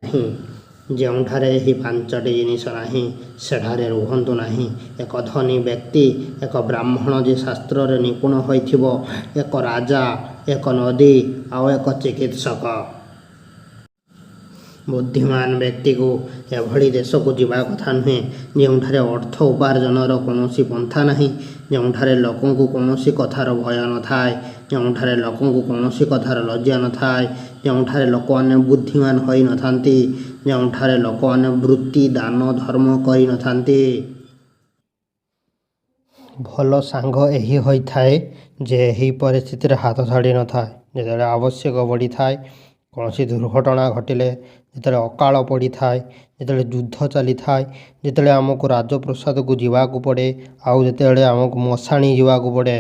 ନାହିଁ। ଯେଉଁଠାରେ ଏହି ପାଞ୍ଚଟି ଜିନିଷ ନାହିଁ, ସେଠାରେ ରୁହନ୍ତୁ ନାହିଁ। ଏକ ଧନୀ ବ୍ୟକ୍ତି, ଏକ ବ୍ରାହ୍ମଣ ଯେ ଶାସ୍ତ୍ରରେ ନିପୁଣ ହୋଇଥିବ, ଏକ ରାଜା, ଏକ ନଦୀ ଆଉ ଏକ ଚିକିତ୍ସକ। ବୁଦ୍ଧିମାନ ବ୍ୟକ୍ତିକୁ ଏଭଳି ଦେଶକୁ ଯିବା କଥା ନୁହେଁ, ଯେଉଁଠାରେ ଅର୍ଥ ଉପାର୍ଜନର କୌଣସି ପନ୍ଥା ନାହିଁ, ଯେଉଁଠାରେ ଲୋକଙ୍କୁ କୌଣସି କଥାର ଭୟ ନଥାଏ, ଯେଉଁଠାରେ ଲୋକଙ୍କୁ କୌଣସି କଥାର ଲଜ୍ଜା ନଥାଏ, ଯେଉଁଠାରେ ଲୋକମାନେ ବୁଦ୍ଧିମାନ ହୋଇନଥାନ୍ତି, ଯେଉଁଠାରେ ଲୋକମାନେ ବୃତ୍ତି, ଦାନ, ଧର୍ମ କରିନଥାନ୍ତି। ଭଲ ସାଙ୍ଗ ଏହି ହୋଇଥାଏ ଯେ ଏହି ପରିସ୍ଥିତିରେ ହାତ ଛାଡ଼ି ନଥାଏ। ଯେତେବେଳେ ଆବଶ୍ୟକ ପଡ଼ିଥାଏ, କୌଣସି ଦୁର୍ଘଟଣା ଘଟିଲେ, ଯେତେବେଳେ ଅକାଳ ପଡ଼ିଥାଏ, ଯେତେବେଳେ ଯୁଦ୍ଧ ଚାଲିଥାଏ, ଯେତେବେଳେ ଆମକୁ ରାଜପ୍ରାସାଦକୁ ଯିବାକୁ ପଡ଼େ ଆଉ ଯେତେବେଳେ ଆମକୁ ମଶାଣି ଯିବାକୁ ପଡ଼େ।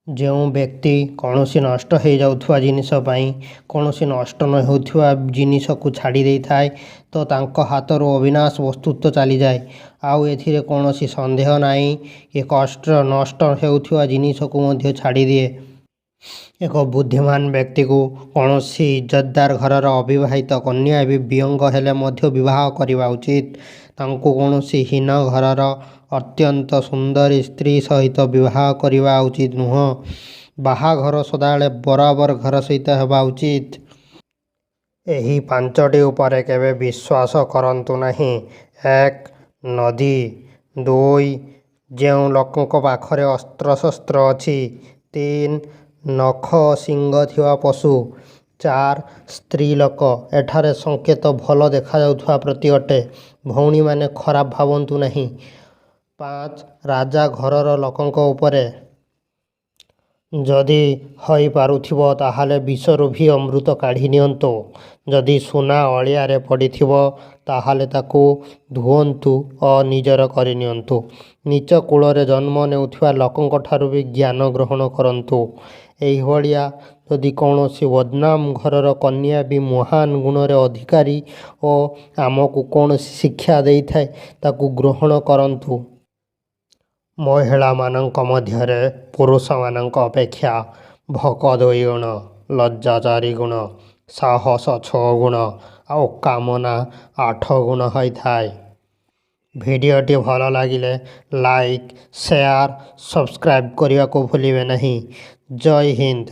ଯେଉଁ ବ୍ୟକ୍ତି କୌଣସି ନଷ୍ଟ ହେଇଯାଉଥିବା ଜିନିଷ ପାଇଁ କୌଣସି ନଷ୍ଟ ନ ହେଉଥିବା ଜିନିଷକୁ ଛାଡ଼ି ଦେଇଥାଏ, ତ ତାଙ୍କ ହାତରୁ ଅବିନାଶ ବସ୍ତୁତ୍ୱ ଚାଲିଯାଏ। ଆଉ ଏଥିରେ କୌଣସି ସନ୍ଦେହ ନାହିଁ କି କଷ୍ଟ ନଷ୍ଟ ହେଉଥିବା ଜିନିଷକୁ ମଧ୍ୟ ଛାଡ଼ିଦିଏ। ଏକ ବୁଦ୍ଧିମାନ ବ୍ୟକ୍ତିକୁ କୌଣସି ଇଜ୍ଜତଦାର ଘରର ଅବିବାହିତ କନ୍ୟା ବି ବିଅଙ୍ଗ ହେଲେ ମଧ୍ୟ ବିବାହ କରିବା ଉଚିତ। ତାଙ୍କୁ କୌଣସି ହୀନ ଘରର ଅତ୍ୟନ୍ତ ସୁନ୍ଦରୀ ସ୍ତ୍ରୀ ସହିତ ବିବାହ କରିବା ଉଚିତ ନୁହେଁ। ବାହାଘର ସଦାବେଳେ ବରାବର ଘର ସହିତ ହେବା ଉଚିତ। ଏହି ପାଞ୍ଚଟି ଉପରେ କେବେ ବିଶ୍ୱାସ କରନ୍ତୁ ନାହିଁ। ଏକ, ନଦୀ। ଦୁଇ, ଯେଉଁ ଲୋକଙ୍କ ପାଖରେ ଅସ୍ତ୍ରଶସ୍ତ୍ର ଅଛି। ତିନି, ନଖ ଓ ଶିଙ୍ଗ ଥିବା ପଶୁ। ଚାରି, ସ୍ତ୍ରୀ ଲୋକ। ଏଠାରେ ସଂକେତ ଭଲ ଦେଖାଯାଉଥିବା ପ୍ରତି ଅଟେ, ଭଉଣୀମାନେ ଖରାପ ଭାବନ୍ତୁ ନାହିଁ। ପାଞ୍ଚ, ରାଜା ଘରର ଲୋକଙ୍କ ଉପରେ। ଯଦି ହୋଇପାରୁଥିବ ତାହେଲେ ବିଷରୁ ବି ଅମୃତ କାଢ଼ି ନିଅନ୍ତୁ। ଯଦି ସୁନା ଅଳିଆରେ ପଡ଼ିଥିବ ତାହେଲେ ତାକୁ ଧୁଅନ୍ତୁ ଓ ନିଜର କରିନିଅନ୍ତୁ। ନୀଚ କୁଳରେ ଜନ୍ମ ନେଉଥିବା ଲୋକଙ୍କଠାରୁ ବି ଜ୍ଞାନ ଗ୍ରହଣ କରନ୍ତୁ। ଏହିଭଳିଆ ଯଦି କୌଣସି ବଦନାମ ଘରର କନ୍ୟା ବି ମହାନ ଗୁଣରେ ଅଧିକାରୀ ଓ ଆମକୁ କୌଣସି ଶିକ୍ଷା ଦେଇଥାଏ, ତାକୁ ଗ୍ରହଣ କରନ୍ତୁ। ମହିଳାମାନଙ୍କ ମଧ୍ୟରେ ପୁରୁଷମାନଙ୍କ ଅପେକ୍ଷା ଭୋକ 2 ଗୁଣ, ଲଜ୍ଜା 4 ଗୁଣ, ସାହସ 6 ଗୁଣ ଆଉ କାମନା 8 ଗୁଣ ହୋଇଥାଏ। ଭିଡ଼ିଓଟି ଭଲ ଲାଗିଲେ ଲାଇକ୍, ସେୟାର, ସବସ୍କ୍ରାଇବ୍ କରିବାକୁ ଭୁଲିବେ ନାହିଁ। ଜୟ ହିନ୍ଦ।